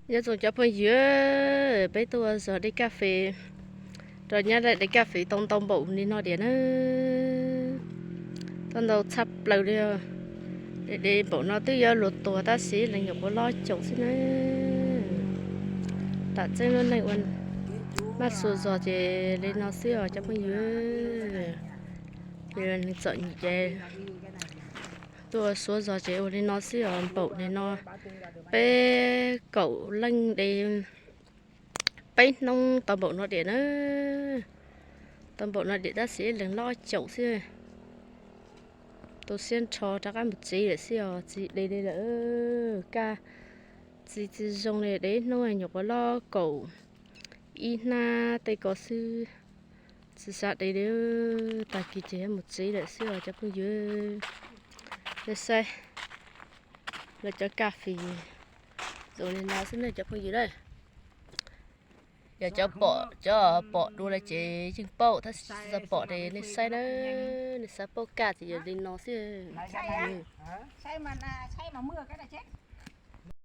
Nyob zoo cov phooj ywg, peb tuaj ua zog de kas fes rau nyab laj, de kas fes tau ntau npaum li no tiag na. Tau ntau tshaj plaws li. De de npaum no twb yuav luag tuag tab sis leej nyuam qhuav loj caum xwb na. Tam tseeb lub neej ua maj xuas zog ces li no xwb os cov phooj ywg. Ces neeg txom nyem ces tuaj xuas zog ces ua li no xwb os, npaum li no peb kaum leej de peb hnub tau npaum no tiag na. Tau npaum no tiag tab sis ib leeg loj caum xwb. Tu siab nrho rov qab mus tsev lawm xwb os, tsis de li lawm. Kaj txiv tsis zoo li, de ib hnub nyuam qhuav loj kaum ib hnab tej ko xwb. Tsis xav de li, tag kis ces yuav mus tsev lawm xwb os cov phooj ywg. Nej saib, lawv cov kas fes zoo li no xwb na cov phooj ywg na. Yog cov pom, cov pom dua lawm ces yeej paub, tab sis tsis tau pom ces nej saib na, nej xav paub kaj ces yog li no xwb. Saib mas, saib mas muaj kaj na.